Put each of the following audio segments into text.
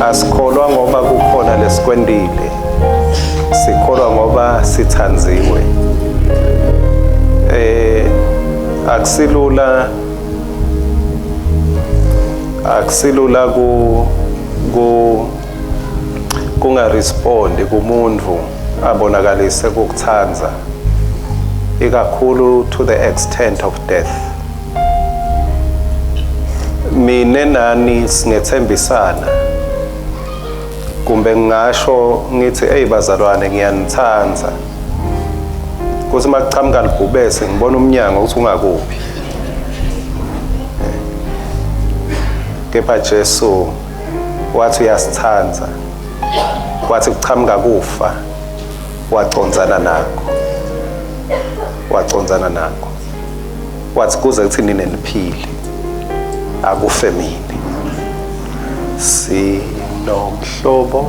Asikholwa ngoba kukhona lesikwendile. Sikholwa ngoba sithandziwe. Eh akusilula akusilula ku ku kungarespondi kumuntu abonakalise kukuthanda ikakhulu to the extent of death. Mine nani singethembisana kumbe ngingasho ngithi eyi bazalwane ngiyanithanda kuthi uma kuqhamuka libhubese ngibona umnyango ukuthi ungakuphi kepha Jesu wathi uyasithanda wathi kuqhamuka kufa wacondzana nako wacondzana nako wathi kuze kuthi nine niphile akufe mina sinomhlobo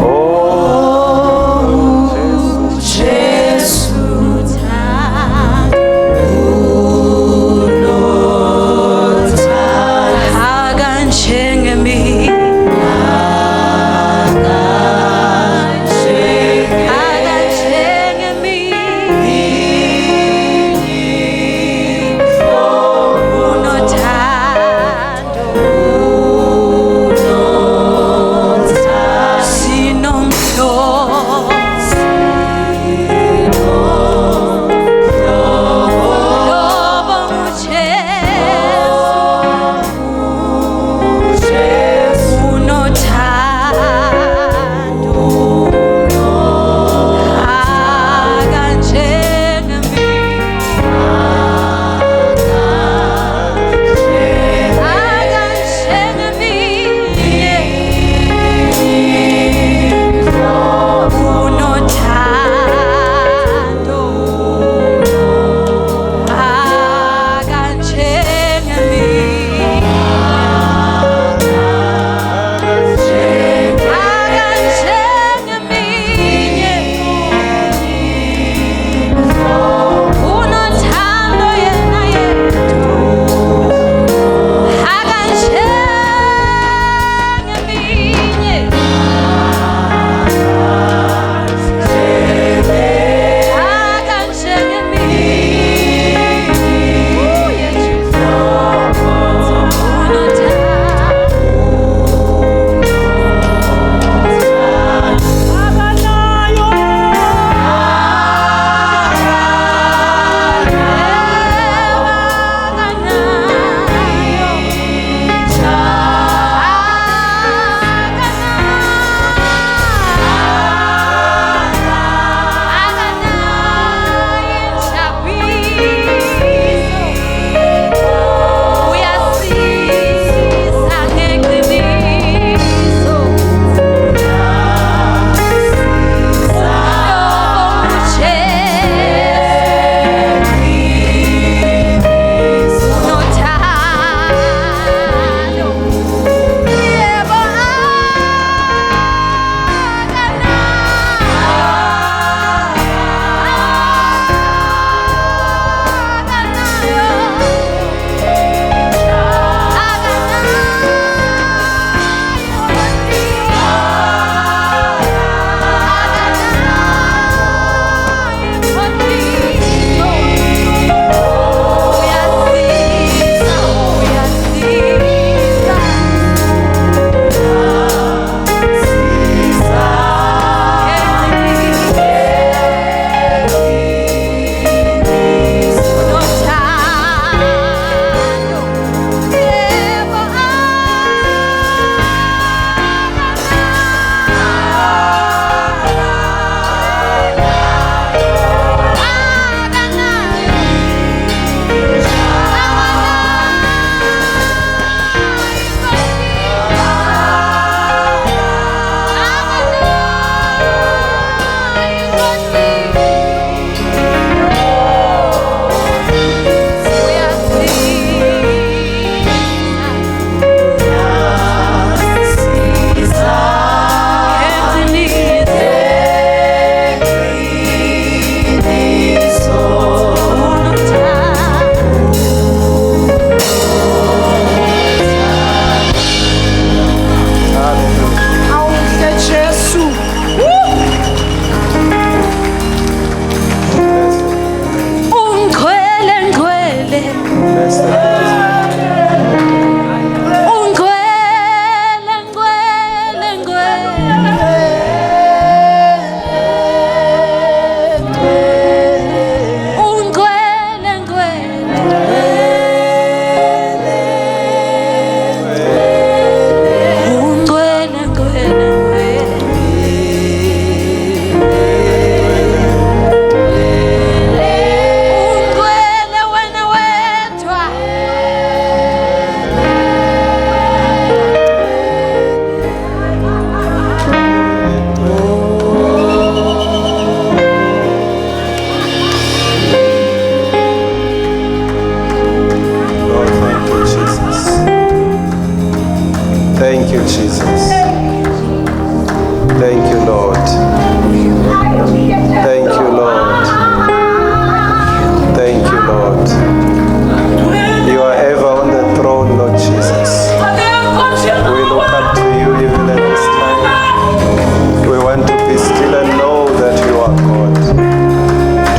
oh Jesu Thank you, Jesus. Thank you, Lord. Thank you, Lord. Thank you, Lord. You are ever on the throne, Lord Jesus. We look up to you even at this time. We want to be still and know that you are God.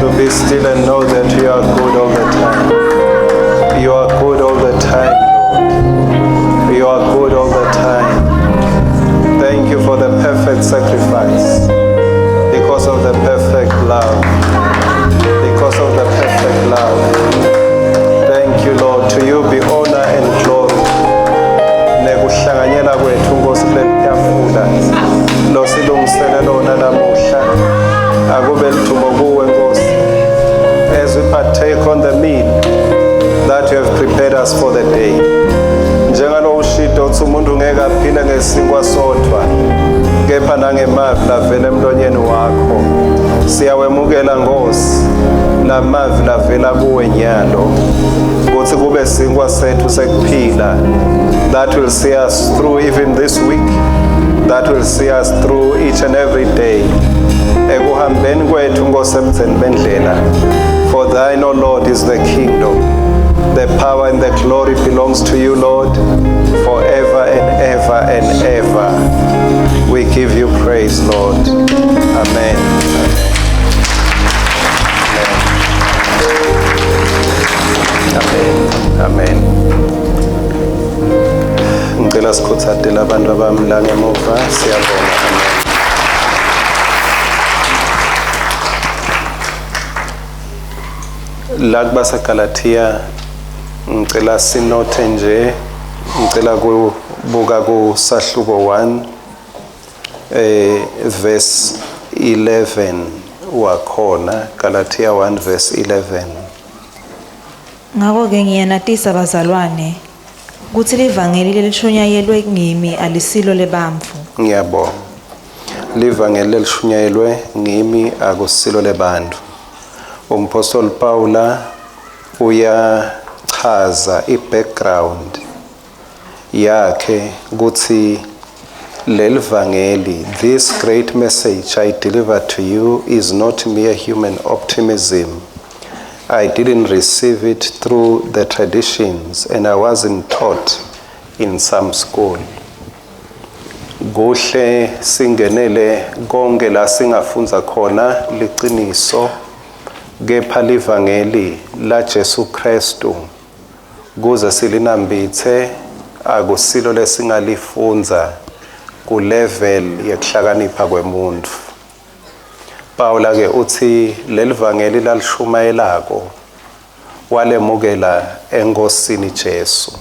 To be still and know that you are good all the time. You are good all the time, Lord. You are good all the time. Thank you for the perfect sacrifice. Because of the perfect love. Because of the perfect love. Thank you, Lord. To you be honor and glory. Nekuhlanganyela kwethu Nkosi kuleli tafula losilungisele lona namuhla, akube ludumo kuwe, Nkosi, as we partake on the meal that you have prepared us for the day. Njengalo ushito uthi umuntu ngeke aphile ngesinkwa sodwa, kepha nangemavi lavela emlonyeni wakho. Siyawemukela, Nkosi, lamavi lavela kuwe nyalo kuthi kube sinkwa sethu sekuphila that will see us through even this week, that will see us through each and every day ekuhambeni kwethu, Nkosi, ebudzeni bendlela. For thine, O Lord, is the kingdom, the power and the glory belongs to you, Lord, forever and ever and ever. We give you praise, Lord. Amen. Amen, amen. Ngicela sikhuthatele abantu abami la ngemuva. Siyabonga, amen. La kubaseGalatia, ngicela sinothe nje, ngicela kubuka kusahluko 1, verse 11 wakhona, Galatia 1 verse 11. Ngakho-ke ngiyanatisa bazalwane kutsi livangeli lelishunyayelwe ngimi alisilo lebantfu. Ngiyabonga. Livangeli lelishunyayelwe ngimi akusilo lebantu. Umpostoli Paula uyachaza i-background yakhe kutsi lelivangeli, "This great message I deliver to you is not mere human optimism. I didn't receive it through the traditions and I wasn't taught in some school." Kuhle singenele konke la singafundza khona liciniso, kepha livangeli la Jesu Kristu kuze silinambithe akusilo lesingalifundza ku level yekuhlakanipha kwemuntu. Paula ke uthi lelivangeli lalishumayelako walemukela enkosini Jesu.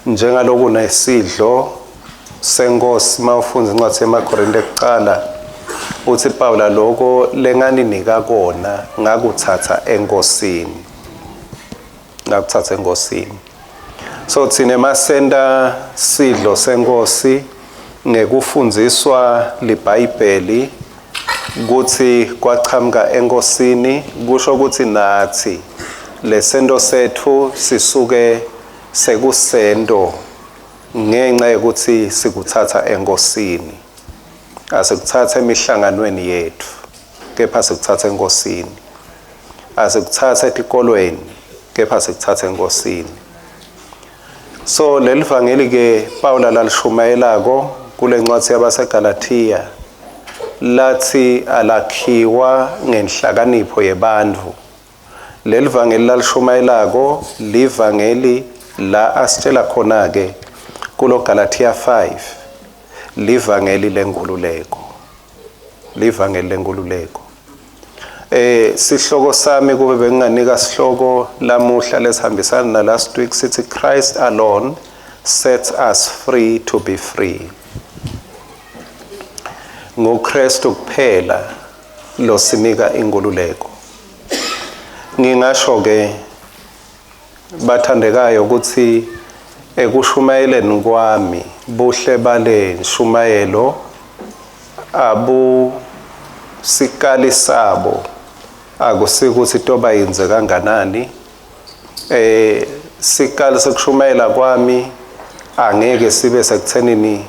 Njengaloku nesidlo senkosi, mawufundza incwadi yemaKorinte kuqala, uthi Paula, "Lokho lenganinika kona ngakuthatha enkosini, ngakuthatha enkosini." So thina masenta sidlo senkosi ngekufundziswa liBhayibheli kuthi kwachamuka enkosini, kusho ukuthi nathi lesento sethu sisuke sekusento ngenxa yokuthi sikuthatha enkosini, asikuthatha emihlanganweni yethu, kepha sikuthatha enkosini, asikuthatha etikolweni, kepha sikuthatha enkosini. So leli vangeli ke Paula lalishumayelako kule ncwadi yabaseGalatia lathi alakhiwa ngenhlakanipho yebantfu. Leli vangeli lalishumayelako livangeli la asitshela khona ke kulo Galatia 5, livangeli lenkululeko, livangeli lenkululeko. Sihloko sami, kube benginganika sihloko lamuhla lesihambisana na last week, sithi "Christ alone sets us free to be free." NguKristu kuphela losinika inkululeko. Ngingasho ke, bathandekayo, ukuthi ekushumayeleni kwami buhle bale nshumayelo abu sikali sabo akusikuthi toba yinze kanganani. Sikali sekushumayela kwami Angeke sibe sekuthenini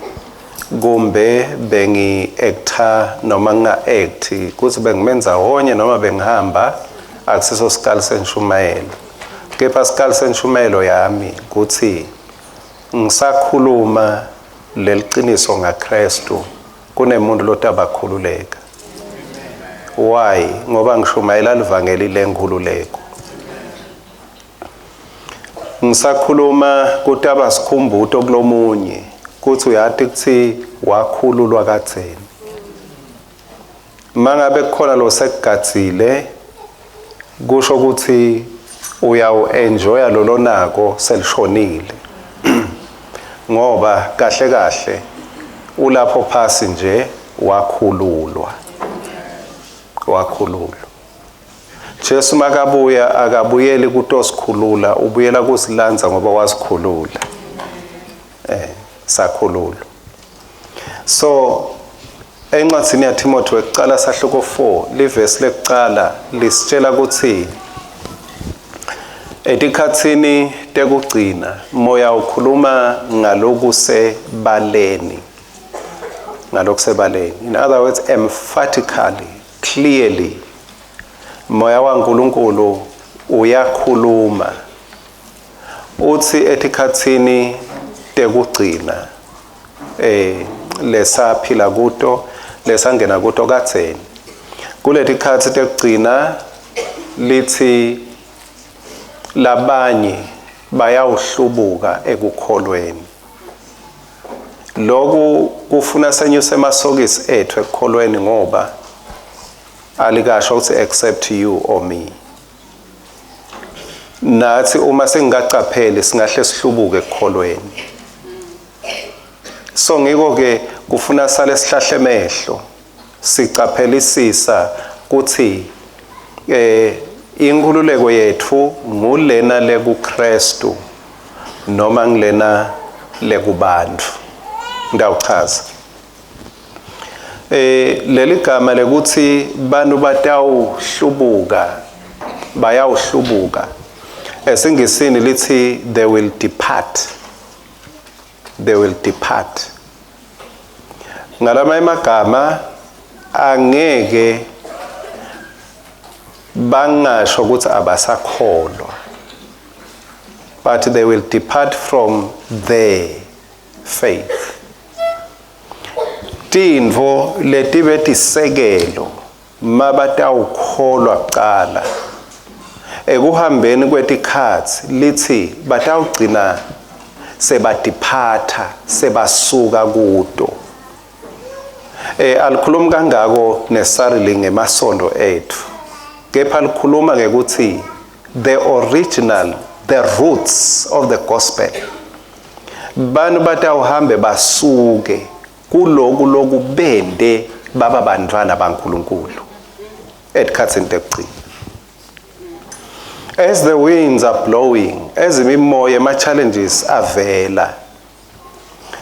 kumbe bengi-actor noma nginga-act kuthi bengimenza honye noma bengihamba akusiso sikali senshumayelo kepha sikali senshumayelo yami kuthi ngisakhuluma leliciniso ngaKristu kunemuntu lotabakhululeka. Why? Ngoba ngishumayela livangeli lenkhululeko. Ngisakhuluma kutaba sikhumbuto kulomunye kuthi uyati ukuthi wakhululwa kadzeni. Mangabe kukhona lo sekugadzile kusho ukuthi uyawu-enjoya lolo nako selishonile ngoba kahle kahle ulapho phasi nje wakhululwa wakhululwa. Jesu makabuya akabuyeli kutosikhulula ubuyela kusilandza ngoba wasikhulula. Sakhululwa. So encwadzini yaTimothy wekucala sahluko 4 livesi lekucala lisitshela ukuthi etikhatsini tekugcina moya ukhuluma ngalokusebaleni ngalokusebaleni, in other words emphatically, clearly. Moya waNkulunkulu uyakhuluma uthi etikhatsini tekugcina lesaphila kuto lesangena kuto kadzeni kuletikhatsi tekugcina lithi labanye bayawuhlubuka ekukholweni. Lokhu kufuna senyuse emasokisi ethu ekukholweni ngoba alikasho ukuthi except you or me. Nathi uma singakacapheli singahle sihlubuke ekukholweni. So ngiko ke kufuna sale sihlahle emehlo sicaphelisisa kuthi inkhululeko yethu ngulena lekuKristu noma ngilena lekubantu. Ngawuchaza leli gama lekuthi bantu batawuhlubuka bayawuhlubuka esingisini lithi they will depart, they will depart. Ngalama emagama angeke bangasho ukuthi abasakholwa, but they will depart from their faith. Tintfo letibe tisekelo mabatawukholwa kucala ekuhambeni kwetikhatsi lithi batawugcina sebadiphatha sebasuka kuto. Alikhulumi kangako necessarily ngemasondo ethu, kepha likhuluma ngekuthi the original, the roots of the gospel, bantu batawuhambe basuke kuloku lokubende baba bantwana baNkulunkulu etikhatsini tekugcina. As the winds are blowing, as imimoya ema-challenges avela,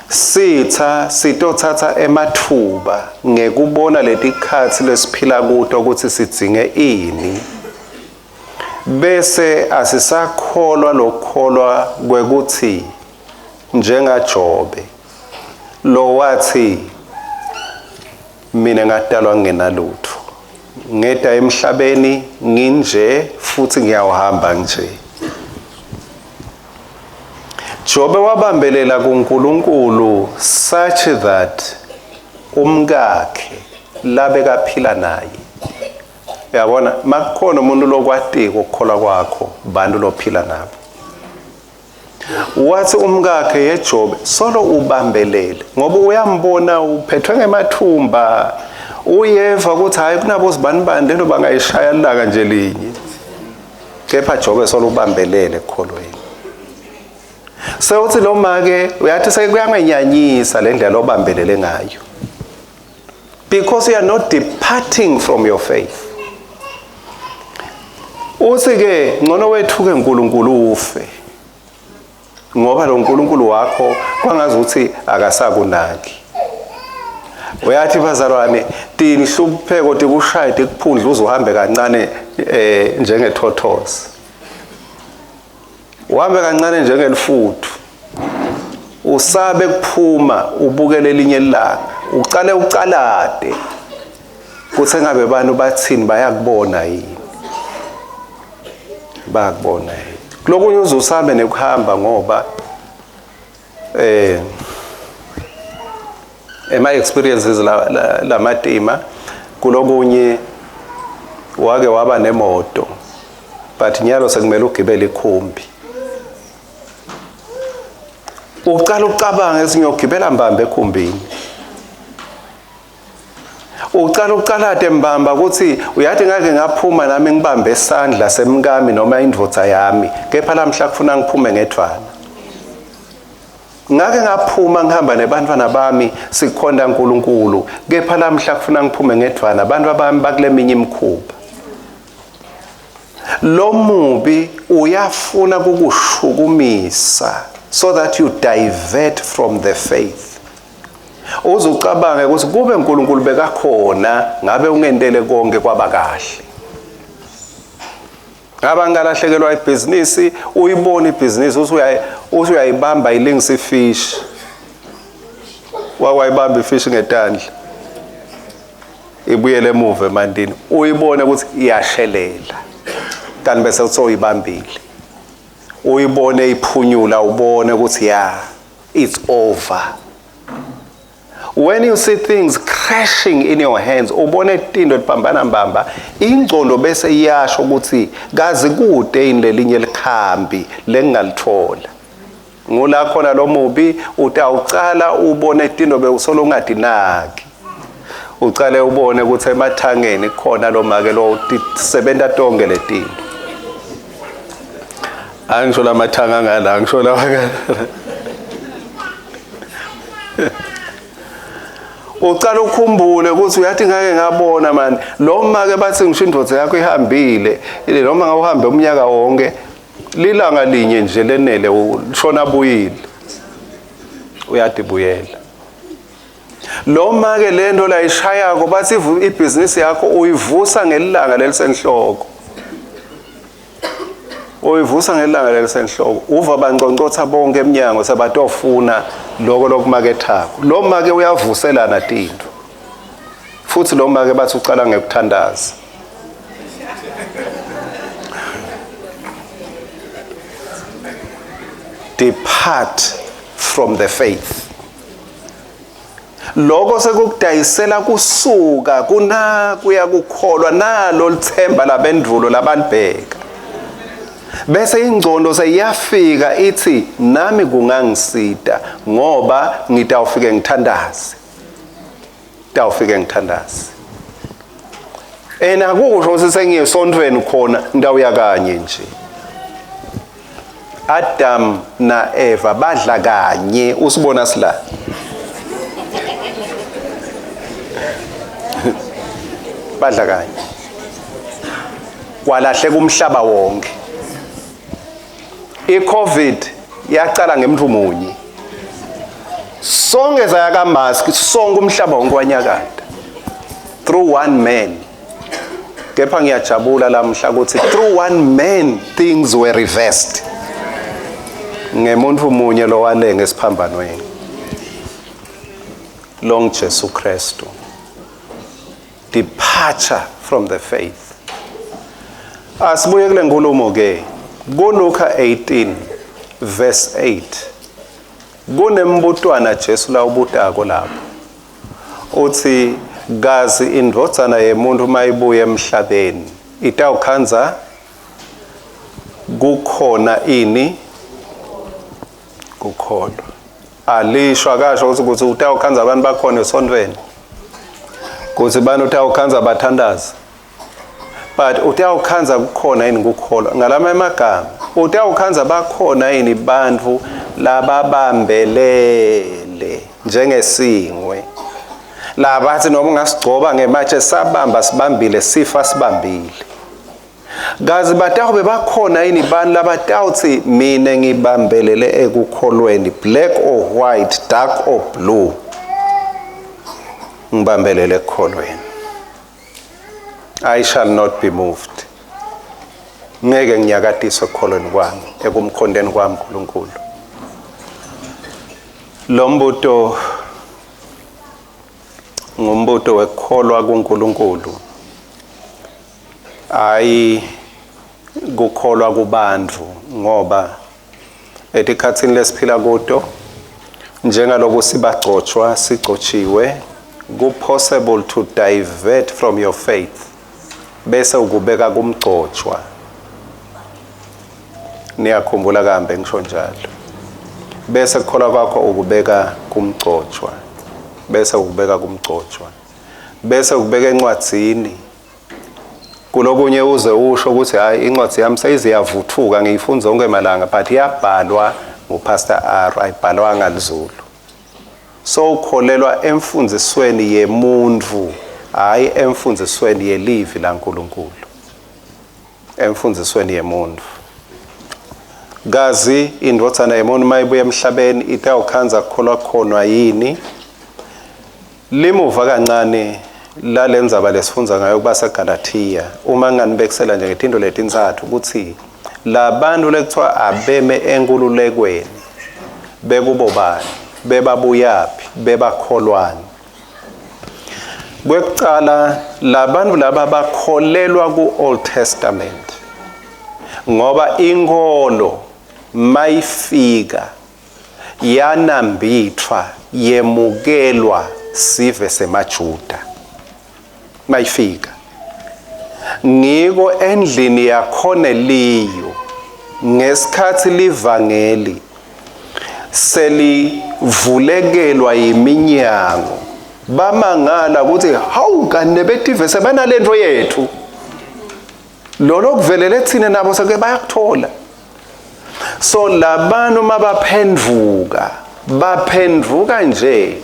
sitha sitothatha emathuba ngekubona letikhatsi lesiphila kuto ukuthi sidzinge ini, bese asisakholwa lokukholwa kwekuthi njengaJobe lo wathi mina ngadalwa ngingenalutho, ngeda emhlabeni nginje futhi ngiyawuhamba nje. Jobe wabambelela kuNkulunkulu such that umkakhe labekaphila naye, uyabona makukhona umuntu lokwatiko ukukholwa kwakho bantu lophila nabo, wathi umkakhe yeJobe solo ubambelele ngoba uyambona uphethwe ngemathumba, uyeva ukuthi hayi kunabo sibanibani lento bangayishaya lilaka nje linye, kepha Jobe solo ubambelele ekukholweni. Sewuthi lo make uyathi sekuyangenyanyisa le ndlela obambelele ngayo, because you are not departing from your faith. Uthi ke ngcono wethuke uNkulunkulu ufe, ngoba lo nkulunkulu wakho kwangazi ukuthi akasakunaki. Uyathi bazalwane tinhlupheko tikushaya tikuphundla uze uhambe kancane njengethothozi, uhambe kancane njengelifuthu. Usabe kuphuma ubukele elinye ilanga, ucale ucalade kutsi engabe bantu bathini, bayakubona yini, bayakubona yini. Kulokunye uze usabe nekuhamba ngoba ema experiences lamatima. Kulokunye wake waba nemoto, but nyalo sekumele ugibele ikhumbi. Uqala ucabange ukuthi ngiyogibela mbamba ekhumbini. Uqala ucalate mbamba ukuthi uyathi ngake ngaphuma nami ngibambe isandla semkami noma indvodza yami, kepha lamhla kufuna ngiphume ngedvwana. Ngake ngaphuma ngihamba nebantwana bami sikhonda uNkulunkulu, kepha lamhla kufuna ngiphume ngedvwana, abantu bami bakule minye imikhuba. Lo mubi uyafuna kukushukumisa so that you divert from the faith. Uze ucabange ukuthi kube uNkulunkulu bekakhona ngabe ungentele konke kwaba kahle. Ngaba ngalahlekelwa ibhizinisi, uyibona ibhizinisi usuyayibamba ilingisa ifish. Wakwayibamba ifish ngetandla. Ibuyele emuva emandini. Uyibone ukuthi iyashelela. Kanti bese usoyibambile. Uyibone iphunyula, ubone ukuthi ya, it's over. When you see things crashing in your hands, ubone tinto tibambana mbamba, ingcondo bese iyasho ukuthi kazi kude yini lelinye likhambi lengingalithola. Ngula khona lo mubi utawucala ubone tinto bewusolo ungadinaki. Ucale ubone ukuthi emathangeni khona lo make lo tisebenta tonke letinto. Angisho lamathanga ngala, angisho lawa ngala. Ucala ukhumbule ukuthi uyathi ngake ngabona man, lo make bathi ngisho indvodza yakho ihambile, noma ngawuhambe umnyaka wonke, lilanga linye nje lenele ushona buyile. Uyadibuyela. Lo make lento la ishayako bathi ibhizinisi yakho uyivusa ngelanga lelisenhloko. Uyivusa ngelanga lelisenhloko. Uva banconcotha bonke eminyango sebatofuna lokho lokumakethako. Lo make uyavuselana tinto. Futhi lo make bathi ucala ngekuthandaza. Depart from the faith. Lokho sekukudayisela kusuka kuna kuya kukholwa nalo lithemba labendulo labalibheka. Bese ingcondo seyiyafika ithi nami kungangisida ngoba ngitawufike ngithandaze. Ngitawufike ngithandaze. Ena kusho ukuthi sengiyesontweni khona ngitawuya kanye nje. Adam na Eva badla kanye, usibona sila. Badla kanye. Kwalahleka umhlaba wonke. iCovid yaqala ngemntu munye. Sonke saya ka mask, sonke umhlaba wonke wanyakada. Through one man. Kepha ngiyajabula lamhla ukuthi through one man things were reversed. Ngemuntu munye lo walenga esiphambanweni. Long Jesu Kristu. Departure from the faith. Asibuye kule nkulumo ke. KuLuka 18 verse 8. Kunembutwana Jesu la ubutako lapho. Uthi kazi indvodzana yemuntu mayibuye emhlabeni itawukhandza kukhona ini kukholwa. Alisho akasho ukuthi utawukhandza abantu bakhona esontweni, ukuthi bani utawukhandza bathandaza, but utawukhandza kukhona yini kukholwa. Ngalama emagama utawukhandza bakhona yini bantfu lababambelele njengesingwe, labathi noma ungasigcoba ngematshe sabamba sibambile, sifa sibambile. Kazi batawube bakhona yini bani labatawuthi mina ngibambelele ekukholweni, black or white, dark or blue, ngibambelele ekukholweni. I shall not be moved. Ngeke nginyakatiswe ekukholweni kwami, ekumkhondeni kwami uNkulunkulu. Lo mbuto ngumbuto wekukholwa kuNkulunkulu. Hayi kukholwa kubantu ngoba etikhatsini lesiphila kuto njengaloku sibagcotshwa sigcotshiwe ku-possible to divert from your faith bese ukubeka kumgcotshwa. Niyakhumbula kambe ngisho njalo. Bese kukholwa kwakho ukubeka kumgcotshwa. Bese ukubeka kumgcotshwa. Bese ukubeka encwadzini. Kulokunye uze usho ukuthi hayi incwadi yami seyiziyavuthuka ngiyifunda zonke malanga but iyabhalwa nguPastor R ayibhalwanga liZulu. So ukholelwa emfundzisweni yemuntu hayi emfundzisweni yelivi laNkulunkulu. Emfundzisweni yemuntu. Kazi indvodzana yemuntu mayibuya emhlabeni itawukhandza kukholwa khona yini? Limuva kancane lalendzaba lesifundza ngayo kubaseGalathiya uma nganibekisela nje ngetinto letintsatfu ukuthi labantu lekuthiwa abeme enkululekweni bekubobani, bebabuyaphi, bebakholwani. Kwekucala labantu laba bakholelwa ku-Old Testament ngoba inkolo mayifika yanambithwa yemukelwa sive semaJuda mayifika ngiko endlini yaKorneliyo ngesikhathi livangeli selivulekelwa yiminyango bamangala ukuthi hawu kanti nebetive sebanalento yethu lolo kuvelele thina nabo seke bayakuthola. So labantu mabaphenduka baphenduka nje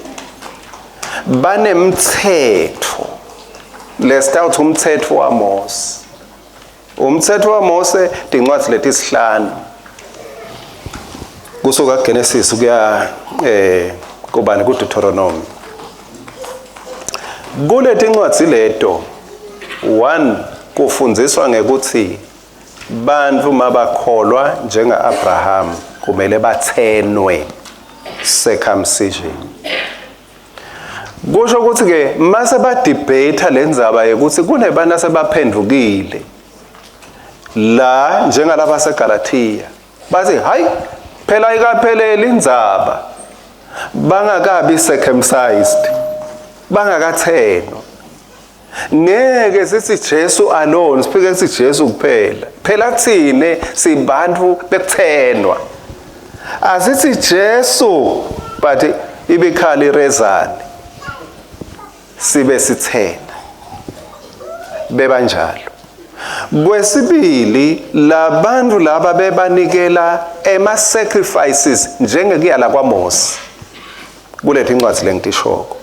banemthetho lesitawuthi umthetho waMose. Umthetho waMose tincwadzi letisihlanu kusuka kuGenesis kuya kubani kuDeuteronomy. Kuletincwadzi leto one kufundziswa ngekuthi bantu mabakholwa njenga Abraham kumele bathenwe, circumcision. Kusho ukuthi ke mase ba debate lendzaba yokuthi kunebantu asebaphendukile la njengalaba seGalatia bathi hayi phela ikapheleli indzaba bangakabi circumcised bangakathenwa. Ngeke sithi Jesu alone, sifike sithi Jesu kuphela. Phela thine sibantu bekuthenwa. Asithi Jesu but ibikhala irezane sibe sithena. Bebanjalo. Kwesibili labantu laba bebanikela ema sacrifices njengekuyala kwaMose. Kulethi incwadi lengitishoko.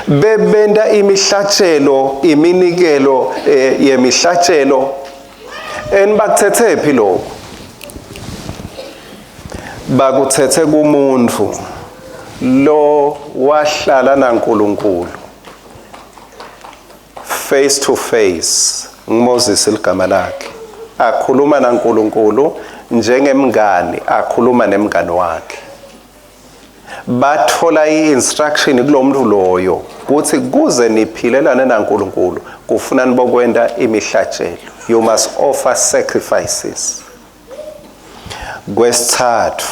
Bebenta imihlatshelo, iminikelo yemihlatshelo. Enibakuthethe phi lokho? Bakuthethe kumuntu lo wahlala naNkulunkulu face to face. NguMoses ligama lakhe. Akhuluma naNkulunkulu njengemngani akhuluma nemngani wakhe. Bathola i-instruction kulomuntu loyo kuthi kuze niphilelane naNkulunkulu kufuna nibokwenta imihlatshelo. You must offer sacrifices. Kwesithathu,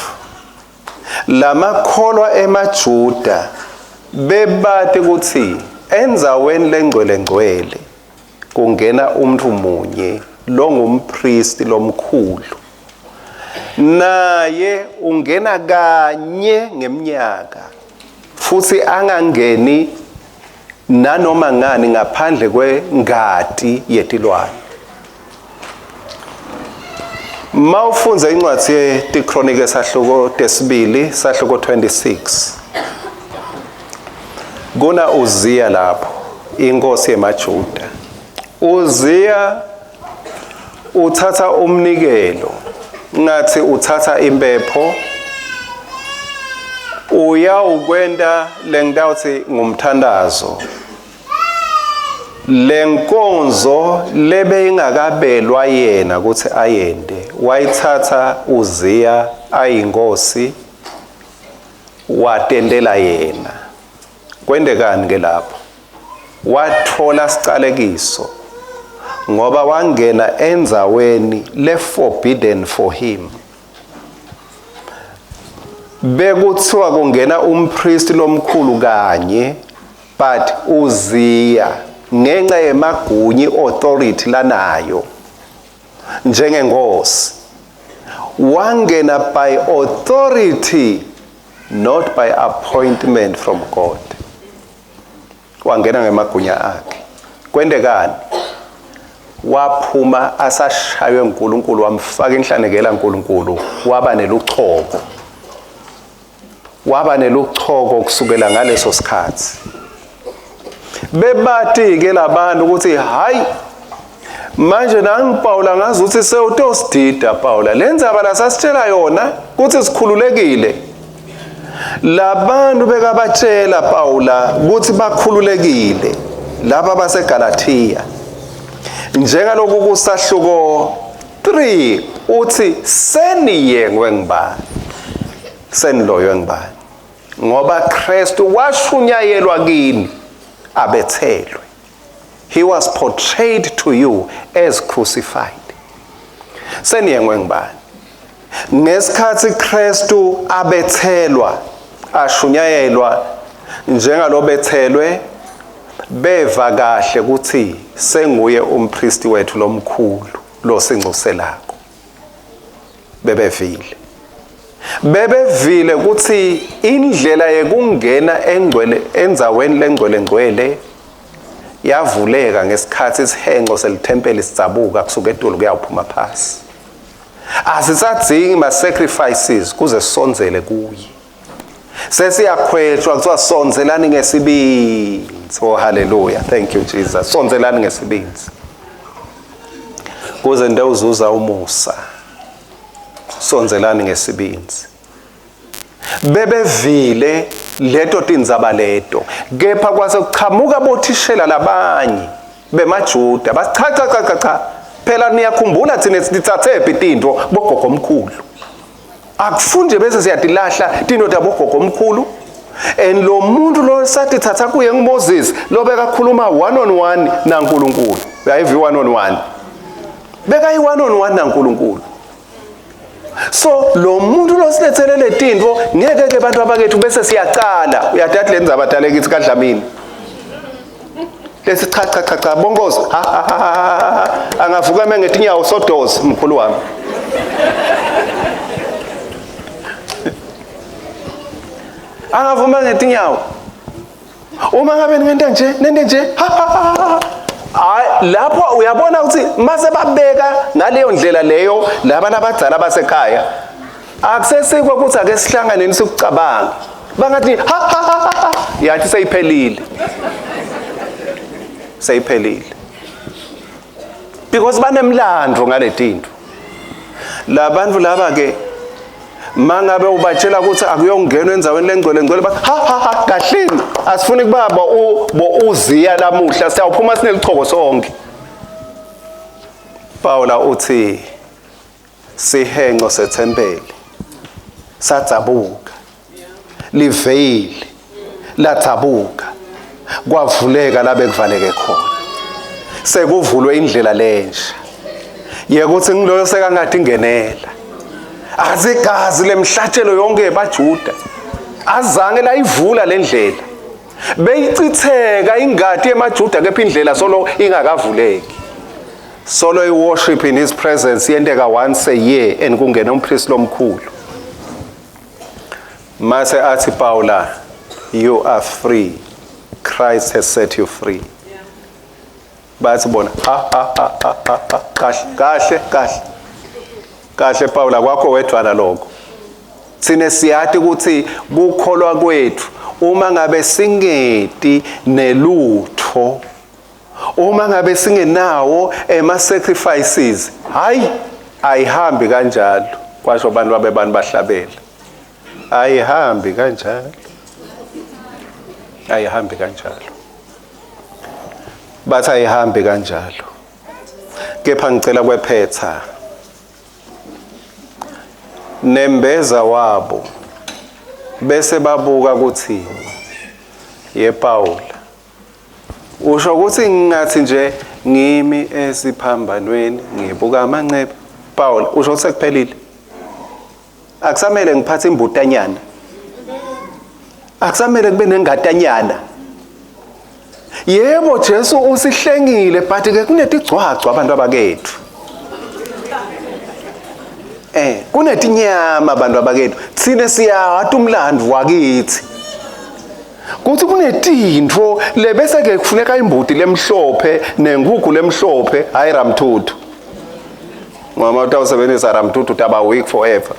lamakholwa emaJuda bebati ukuthi endzaweni lengcwele ngcwele kungena umuntu munye longumpristi lomkhulu, naye ungena kanye ngeminyaka futhi angangeni nanoma ngani ngaphandle kwengati yetilwane. Mawufundza incwadi yeTikronike sahluko tesibili sahluko 26 kuna Uziya lapho inkosi yemaJuda. Uziya uthatha umnikelo ngathi uthatha impepho uyawukwenta lengitawuthi ngumthandazo lenkonzo lebe ingakabelwa yena ukuthi ayende wayithatha Uziya ayinkosi. Watentela yena. Kwentekani ke lapho? Watfola sicalekiso ngoba wangena endzaweni le forbidden for him. Bekuthiwa kungena umpristi lomkhulu kanye, but uZiya ngenxa yemagunyi authority lanayo njengenkosi wangena by authority, not by appointment from God. Wangena ngemagunya akhe. Kwentekani? Waphuma asashaywe uNkulunkulu, wamfaka inhlanekela uNkulunkulu, waba neluchoko, waba neluchoko kusukela ngaleso sikhathi. Bebati ke labantu ukuthi hayi, manje nangi Paula ngazi ukuthi sewutosidida Paula le ndzaba lasasitshela yona ukuthi sikhululekile. Labantu bekabatshela Paula ukuthi bakhululekile laba baseGalatia, njengaloku kusahluko 3 uthi seniyengwe ngibani, seniloywe ngibani, ngoba Kristu washunyayelwa kini abethelwe. He was portrayed to you as crucified. Seniyengwe ngibani? Ngesikhathi Kristu abethelwa, ashunyayelwa njengalobethelwe, beva kahle ukuthi senguye umpristi wethu lomkhulu losingcuselako. Bebevile, bebevile ukuthi indlela yekungena engcwele, endzaweni lengcwele ngcwele, yavuleka ngesikhathi isihenco selithempeli sidzabuka kusuka etulu kuyawuphuma phasi. Asisadzingi ma-sacrifices kuze sisondzele kuye. Sesiyakhwetshwa kuthiwa sondzelani ngesibindzi. Oh haleluya, thank you Jesus. Sondzelani ngesibindzi kuze nto uzuza umusa. Sondzelani ngesibindzi. Bebevile leto tindzaba leto, kepha kwase kuchamuka bothishela labanye bemaJuda bathi cha cha cha cha cha, phela niyakhumbula thina sithathephi tinto bogogo omkhulu, akufunje bese siyatilahla tinto tabogogo omkhulu. And lo muntu lo satithatha kuye nguMoses lo bekakhuluma one on one naNkulunkulu. Uyayiva one on one, bekayi one on one naNkulunkulu. So lo muntu lo silethele letinto ngeke ke bantu abakethu bese siyacala. Uyadati le ndzaba dale kithi kaDlamini lesi. Cha cha cha cha, bonkosi, ha ha ha, angavuka mengetinyawo sodozi mkhulu wami, angavuma ngetinyawo uma ngabe ningenta nje nente nje, ha ha ha. Hayi, lapho uyabona ukuthi mase babeka ngaleyo ndlela leyo laba labadzala basekhaya, akusesikho ukuthi ake sihlanganeni sikucabanga. Bangathi ha ha ha ha, yathi seyiphelile, seyiphelile, because banemlando ngaletinto labantu laba. Ke mangabe ubatshela ukuthi akuyongenwa endaweni lengcwele ngcwele, bathi ha ha ha, kahleni, asifuni kubaba bo uziya lamuhla, siyawuphuma sinelichoko sonke. Paula uthi sihenco sethempeli sadzabuka, liveyili ladzabuka, kwavuleka la bekuvaleke khona. Sekuvulwe indlela lensha yekuthi ngiloyo sekangathi ingenela azigazi lemhlatshelo yonke yebaJuda azange layivula le ndlela. Beyicitheka ingati yemaJuda, kepha indlela solo ingakavuleki. Solo i-worship in his presence yenteka once a year and kungena umpriest lomkhulu. Mase athi Paula, you are free, Christ has set you free. Bathi bona ha ha ha ha ha, kahle kahle kahle kahle Paula, kwakho wedwana lokho. Sine siyati ukuthi kukholwa kwethu uma ngabe singeti nelutho, uma ngabe singenawo ema sacrifices, hayi, ayihambi kanjalo. Kwasho abantu babe bantu bahlabela, ayihambi kanjalo, ayihambi kanjalo. Bathi ayihambi kanjalo. Kepha ngicela kwephetha, nembeza wabo Bese babuka ukuthi ye Paul usho ukuthi ngingathi nje ngimi esiphambanweni ngibuka amanxeba. Paul usho ukuthi sekuphelile, akusamele ngiphathe imbutanyana, akusamele kube nengatanyana. Yebo, Jesu usihlengile, but ke kunetigcwagcwa abantu abakethu, kunetinyama abantu abakethu. Thina siyati umlando wakithi kuthi kunetintfo lebese ke kufuneka imbuti lemhlophe nenkukhu lemhlophe, hayi ramthuthu, ngoba utawusebenzisa ramthuthu taba weak forever.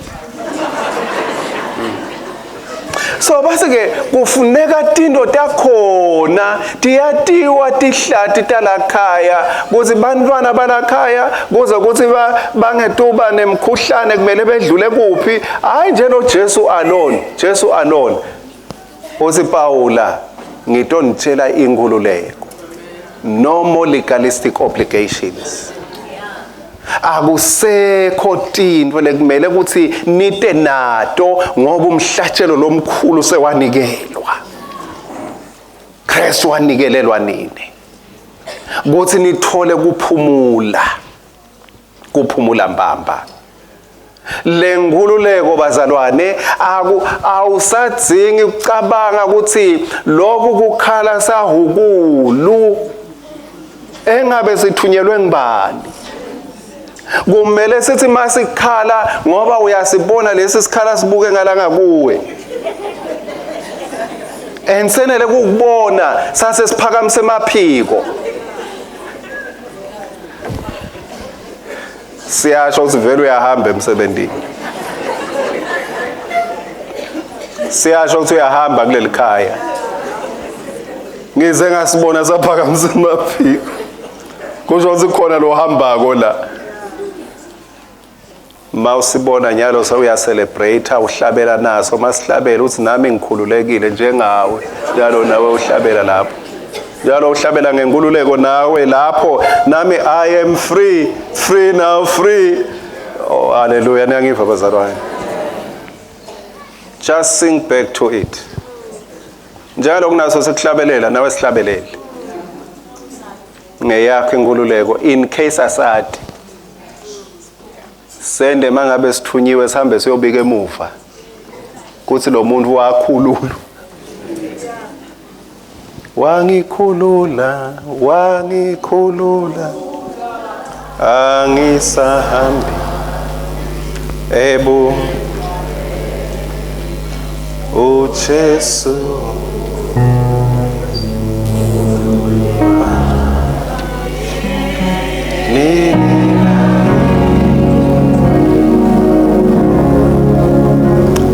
So base ke kufuneka tinto takhona tiyatiwa, tihlati talakhaya, kuthi bantwana balakhaya kuze kuthi bangetuba nemkhuhlane kumele bedlule kuphi. Hayi nje lo Jesu alone, Jesu alone. Uthi Paula, ngitonitshela inkululeko, no more legalistic obligations. Akusekho tintfo lekumele ukuthi nite nato, ngoba umhlatshelo lomkhulu sewanikelwa. Kristu wanikelelwa nini kuthi nithole kuphumula, kuphumula mbamba. Lenkululeko bazalwane, aku awusadzingi ukucabanga ukuthi lokhu kukhala sahukulu engabe sithunyelwe ngibani. Kumele sithi masikhala ngoba uyasibona lesi sikhala sibuke ngalanga kuwe, ensenele kukubona sase siphakamise emaphiko, siyasho ukuthi vele uyahamba emsebenzini, siyasho ukuthi uyahamba kuleli khaya. Ngize ngasibona saphakamisa emaphiko, kusho ukuthi khona lo hambako la. Mawusibona nyalo sewuya celebrate, uhlabela naso masihlabela, uthi nami ngikhululekile njengawe. Njalo nawe uhlabela lapho, njalo uhlabela ngenkululeko nawe lapho, nami I am free, free now, free. Oh hallelujah, niyangiva bazalwane? Just sing back to it. Njalo kunaso sikuhlabelela nawe sihlabelele ngeyakho inkululeko, in case asati sende mangabe sithunyiwe sihambe siyobika emuva kuthi lo muntu wakhululwa, wangikhulula, wangikhulula, angisahambi ebu uJesu. Nini.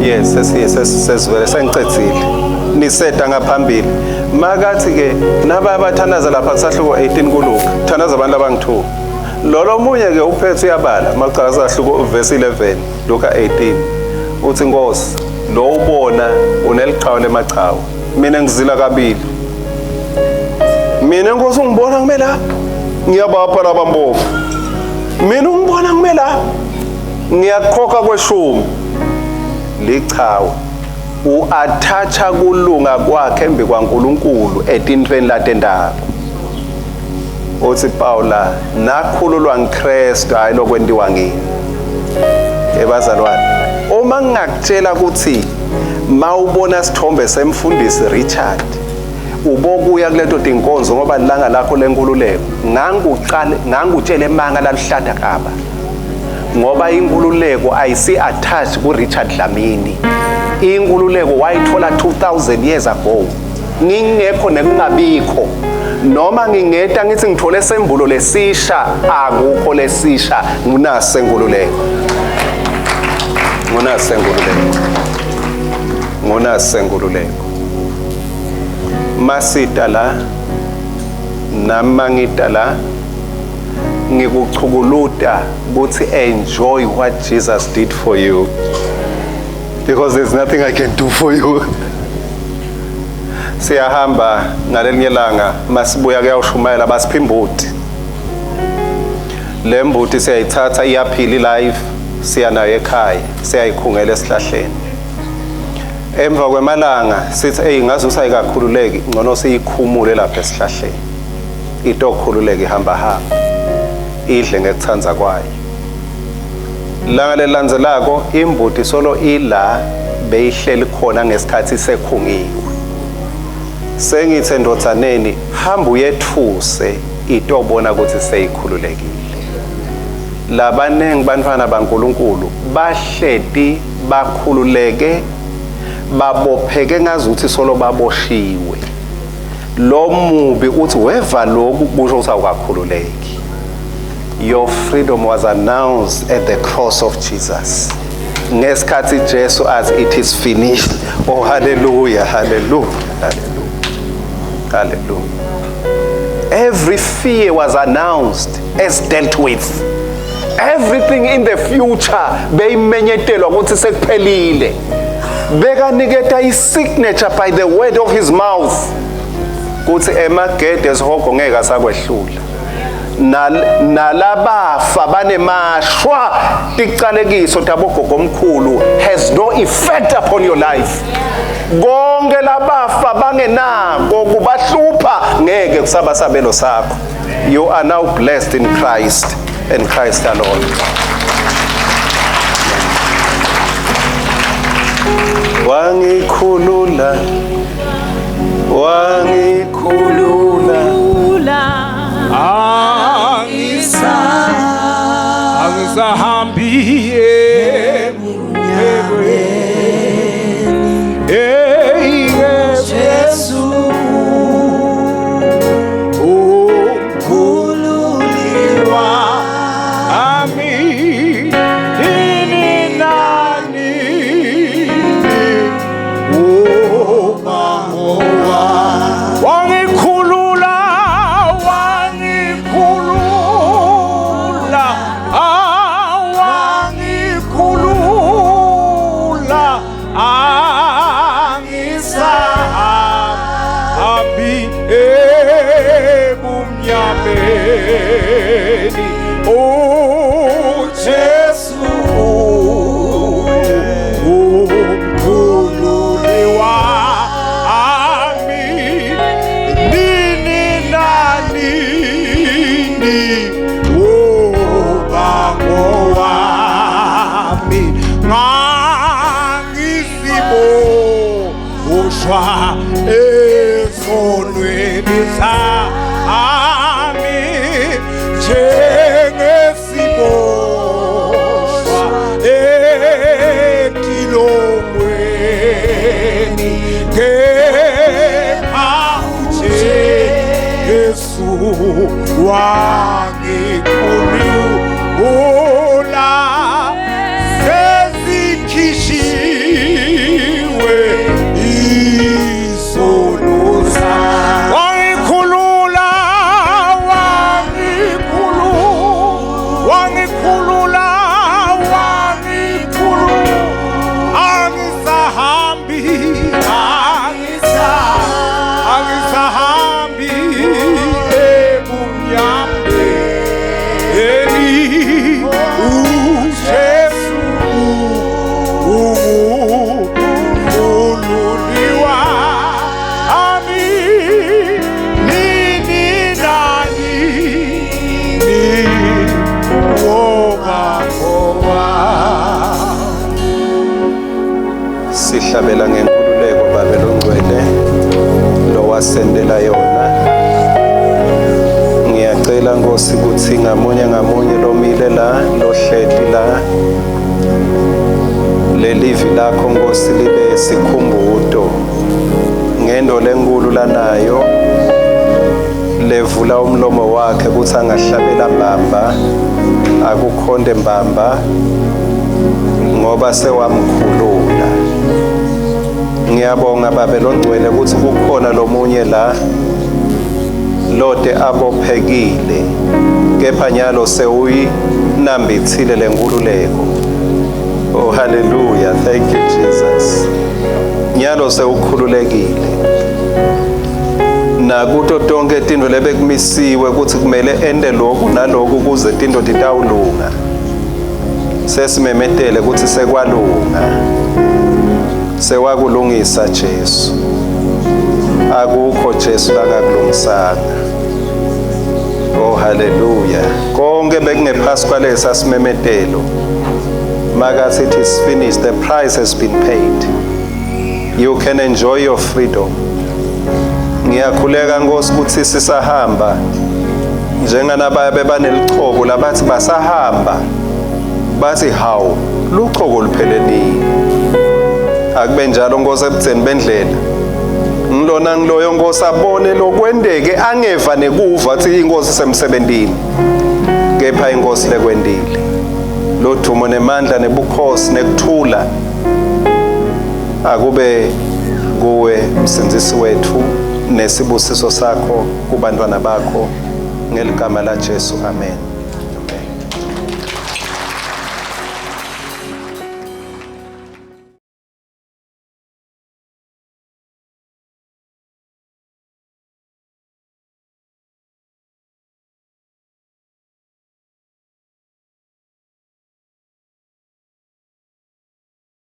Yes, sesivele sengicedzile, niseta ngaphambili. Makathi ke naba abathandaza lapha kusahluko 18 kuLuka, thandaza abantu abangu-2. Lolo omunye ke uphethe uyabala maqala sahluko verse 11 Luka 18, uthi, Nkosi, lo ubona uneliqhawe lemachawe, mina ngizila kabili. Mina Nkosi ungibona ngime la, ngiyabapha labampofu. Mina ungibona ngime la, ngiyakhokha kweshumi. Lichawe uattach kulunga kwakhe embi kwaNkuluNkulu etintweni latendako. Uthi Paula, nakhululwa ngiKristu, hayi lokwentiwa ngini. Ebazalwane, uma ngingakutshela ukuthi mawubona sithombe semfundisi Richard ubokuya kuleto tinkonzo ngoba lilanga lakho lenkululeko, nganguqale ngangutshele emanga laluhlata kaba, ngoba inkululeko ayisi attached ku Richard Dlamini. Inkululeko wayithola 2000 years ago, ngingekho nekungabikho. Noma ngingeta ngithi ngithole sembulo lesisha, akukho lesisha. Ngunase nkululeko, ngunase nkululeko, ngunase nkululeko. Masita la namangita la ngikuchukuluta ukuthi enjoy what Jesus did for you, because there's nothing I can do for you. Siyahamba ngalelinye langa, masibuya kuyawushumayela, basipha imbuti. Le mbuti siyayithatha, iyaphila, live, siya nayo ekhaya, siyayikhungela esihlahleni. Emva kwemalanga sithi eyi ngaze usayikakhululeki ngcono siyikhumule lapha esihlahleni. Itokhululeka ihamba hamba. Idle ngekuthanda kwayo. Langa lelilandzelako imbuti solo ila beyihleli khona ngesikhathi sekhungiwe. Sengithe ndodsaneni hamba uyethuse itobona ukuthi seyikhululekile. Labaningi bantfwana baNkulunkulu bahleti bakhululeke babopheke ngazuthi solo baboshiwe. Lo mubi uthi weva lokhu kusho ukuthi awukakhululeki. Your freedom was announced at the cross of Jesus. Ngesikhathi Jesu athi it is finished. Oh hallelujah, hallelujah, hallelujah. Hallelujah. Every fear was announced as dealt with. Everything in the future beyimenyetelwa ukuthi sekuphelile. Bekaniketa i-signature by the word of his mouth. Kuthi emagede esihogo ngeke asakwehlula. Nalabafa banemashwa ticalekiso tabogogo omkhulu has no effect upon your life. Konke labafa bangenako kubahlupha ngeke kusaba sabelo sakho. You are now blessed in Christ and Christ alone. Wangikhulula, wangikhulula, Angisahambi ebumnyameni. Hey, Jesu umkhululi wami, nini nani uba wangikhulula, wangikhulula, ah, wangikhulula, angisahambi ebumnyameni. uJesu umkhululi wami, nini nanini uba ngowami. Ngangisiboshwa esonweni sami, njengesiboshwa etilongweni, kepha uJesu wangikhulula. Sezikhishiwe izono zami. Wangikhulula, wangikhulula, wangikhulula, wangikhulula, angisahambi, angisahambi ebumnyameni. uJesu umkhululi wami, nini nani woba ngowami. Sihlabela ngenkululeko Babe longcwele lowasendela yona. Ngiyacela Nkosi ukuthi ngamunye ngamunye lomile la, lohleti la, lelivi lakho Nkosi libe sikhumbuto ngento lenkulu lanayo levula umlomo wakhe ukuthi angahlabela mbamba akukhonde mbamba ngoba sewamkhulula. Ngiyabonga Babe longcwele ukuthi kukhona lomunye la lote abophekile kepha nyalo sewuyinambithile lenkululeko. Oh hallelujah, thank you Jesus. Nyalo sewukhululekile nakuto tonke tintfo lebekumisiwe ukuthi kumele ente lokhu naloku ukuze tintfo titawulunga. Sesimemetele ukuthi sekwalunga. Sewakulungisa Jesu. Akukho Jesu langakulungisanga. Oh hallelujah. Konke bekungephasi kwalesa simemetelo. Makathi it is finished, the price has been paid. You can enjoy your freedom. Ngiyakhuleka Nkosi ukuthi sisahamba njenganabaya bebanelichoko labathi basahamba bathi hawu luchoko luphele nini. Akube njalo Nkosi ebudzeni bendlela. Ngilona ngiloyo Nkosi abone lokwendeke angeva nekuva athi inkosi isemsebentini. Kepha inkosi lekwendile. Lodumo nemandla nebukhosi nekuthula akube kuwe msindzisi wethu nesibusiso sakho kubantwana bakho ngeligama la Jesu, amen.